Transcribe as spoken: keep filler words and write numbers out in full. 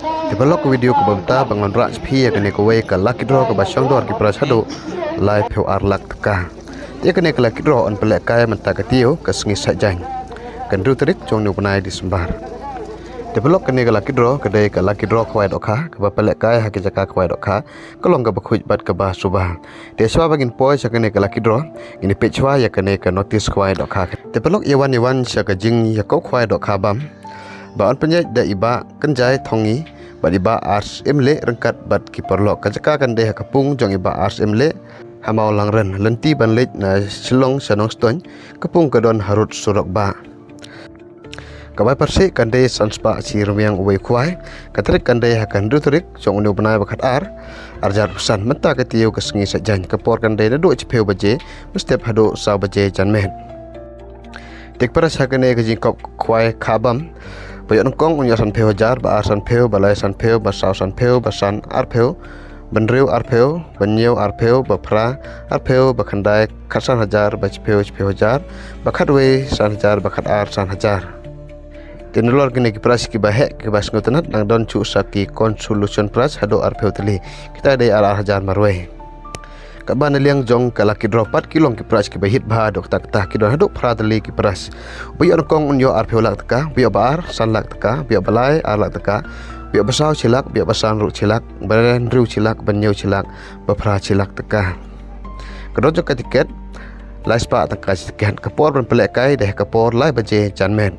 Te paralok, ka video kaba mynta ba ngan wanrah sha phi ïa kane kawei ka lucky draw kaba shong dor ki prize haduh laiphew ar lak tyngka. Te ïa kane ka lucky draw yn pynlehkai mynta ka taïew ka sngi Saitjaiñ, ka hynriew tarik jong une u bnai December. Te paralok, kane ka lucky draw ka dei ka lucky draw khwai dohkha kaba pynlehkai ha ki jaka khwai dohkha, ka long kaba khuid bad kaba suba. Te shuwa ba ngin poi sha kane ka lucky draw, ngin ïa peit shuwa ïa kane ka notice khwai dohkha. Te paralok, ïa wan ïa wan sha ka jingïakob khwai dohkha bam ba yn pynïaid da i Bah Kynjai Thongi bad i Bah Ars Imleh ryngkat bad ki paralok. Ka jaka kan dei ha ka pung jong i Bah Ars Imleh ha Mawlangren, lynti ban leit na Shillong sha Nongstoiñ. Ka pung ka don harud surok bah. Ka bai parsi kan dei san spah shi rmiang uwei u khwai. Ka tarik kan dei ha ka hynriew tarik jong une u bnai ba khatar, ar hajar arphew san, mynta ka taïew ka sngi Saitjaiñ. Ka por kan dei naduh shiphew baje mynstep haduh saw baje janmiet. Te ki prize ha kane ka jingïakob khwai kha bam: ba ïoh nyngkong un ïoh sanphew hajar, ba ar sanphew, ba lai sanphew, ba saw sanphew, ba san arphew, ba hynriew arphew, ba hynñiew arphew, ba phra arphew, ba khyndai khatsan hajar, ba shiphew shiphew hajar, ba khatwei san hajar, ba khatar san hajar. Te nalor kine ki prize kiba heh kiba sngewtynnat, nang don shuh sa ki consolation prize haduh arphew tylli, kita dei ar ar hajar marwei. Katba na liang jong ka lucky draw pat ki long ki prize kiba hit bha haduh katta katta, ki don haduh phra tylli ki prize. Ba ïoh nyngkong un ïoh arphew lak tyngka, ba ïoh ba ar san lak tyngka, ba ïoh ba lai ar lak tyngka, ba ïoh ba saw shi lak, ba ïoh ba san ruh shi lak, ba hynriew shi lak, ba hynñiew shi lak, ba phra shi lak tyngka. Ka dor jong ka tiket lai spah tyngka shi tiket. Ka por ban pynlehkai dei ha ka por lai baje janmiet.